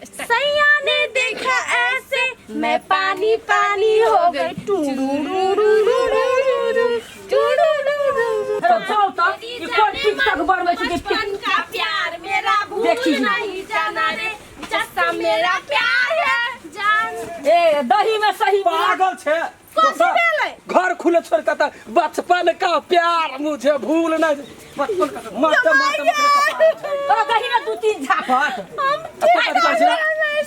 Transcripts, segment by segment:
सैया ने देखा ऐसे मैं पानी पानी हो गई टू अरे चल त ई कोन टिकटक बनबै छै जे बचपन का प्यार मेरा भूल देखी। नहीं जाना रे जैसा मेरा प्यार है जान ए दही में सही मिला पागल छे कथी भेलै? घर खुले छोड़ के त बचपन का प्यार मुझे भूल नहीं बचपन का मारते मारते मारते कपार ओ दही में दू तीन झापट हम कथी करै छी रे?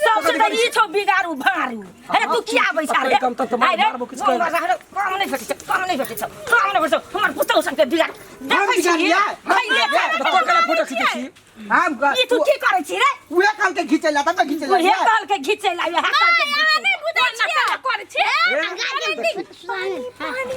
सबसे तऽ ई छौ बिगाड़ू भाड़ू अरे तू किया आबै छा रे कम तऽ मार- आइ रे, मारबो किछु करै। कम नहि भेटै छौ कम नहि भेटै छौ कम नहि भेटै छौ हमर पुतहु सबके बिगाड़ देखै छी बिगाड़ियै? खैले तऽ छा। तोर फोटो खींचै छी हम ई तू की करै छी रे उहे कहल के घिचै ला तब घिचै ला उहे कहल के घिचै ला उहे कहल के अहाँ नहि बुझै छियै करै छियै देखै छी,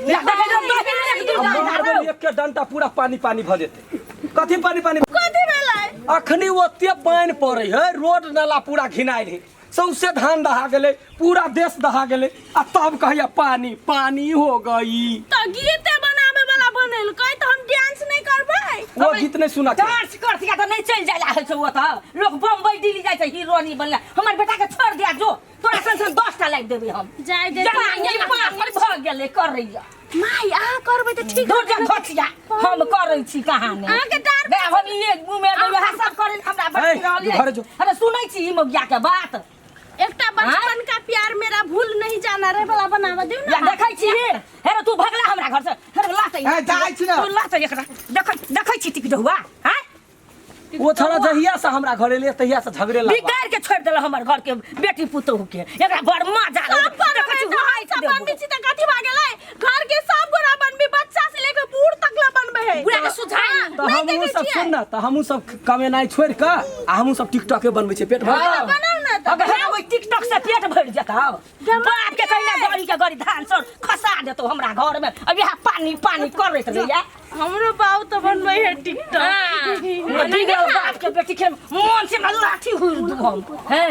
दही में एक दू अब दाना मारबै एक के डंटा पूरा पानी पानी भऽ जेतै कथी पानी पानी कथी भेलै अखनी ओते पानि पड़ै है रोड नाला पूरा घिनायल है सौंसे धान दहा गेलै पूरा देश दहा गेलै आ तब कहैया पानी पानी हो गई तऽ गीते बनाबे वाला बनेलकै तऽ हम डांस नहि करबै वो गीत नहीं सुना के डांस करतिया तऽ नहि चलि जाय होइ छै ओतऽ लोक बम्बई दिल्ली जाइ छै हीरोनी बनला हमर बेटा के छोड़ दिया जो तोरा सन सन 10 टा लाइक देबै हम जाय दे पानी पानी भऽ गेलै करैया माय अहाँ करबै तऽ ठीक दूर जा घटिया हम करै छी कहानी अहाँके डार बे हम ई मुँह में वएह सब करै हमरा ए, बच रहल घरे जो। अरे सुनै छी ई मौगिया के बात एकटा बचपन का प्यार मेरा भूल नहीं जाना रे वाला बनावा दिउ या ना देखै छी हे रे तू भगला हमरा घर से हे रे लात ए, जाइ छी ना। तू लात एकरा देखै देखै छी टिक जहुआ हां वो छोड़ा जहिया से हमरा घर एलियै तहिया से झगड़े लागल बिगाड़ के छोड़ देला हमर घर के बेटी पुतोहु के एकरा बड़ मजा सब बनबै देखै छी तऽ हम हाइट सब देबो बनबै छी तऽ कथी भऽ गेलै घर के सब गोरा बनबी बच्चा से लेके बूढ़ तक ला बनबै है बुढ़ा के सुझाइ तऽ हमहूँ सब सुन ना तऽ हमहूँ सब कमेनाइ छोड़ि कऽ आ हमहूँ सब टिकटॉके बनबै छियै पेट भर हाँ, बनाउ ना तऽ अगर हम ओहि टिकटॉक से पेट भरि जेतौ बाप के कहिना गड़ी के गड़ी धान सर खसा देतौ हमरा घर में अब यहाँ पानी पानी करैत रहिया हमरो बाप तऽ बनबै है टिकटॉक बिगड़ल बाप के बेटी के मन से हमरा लाठी हुर दू हम हैं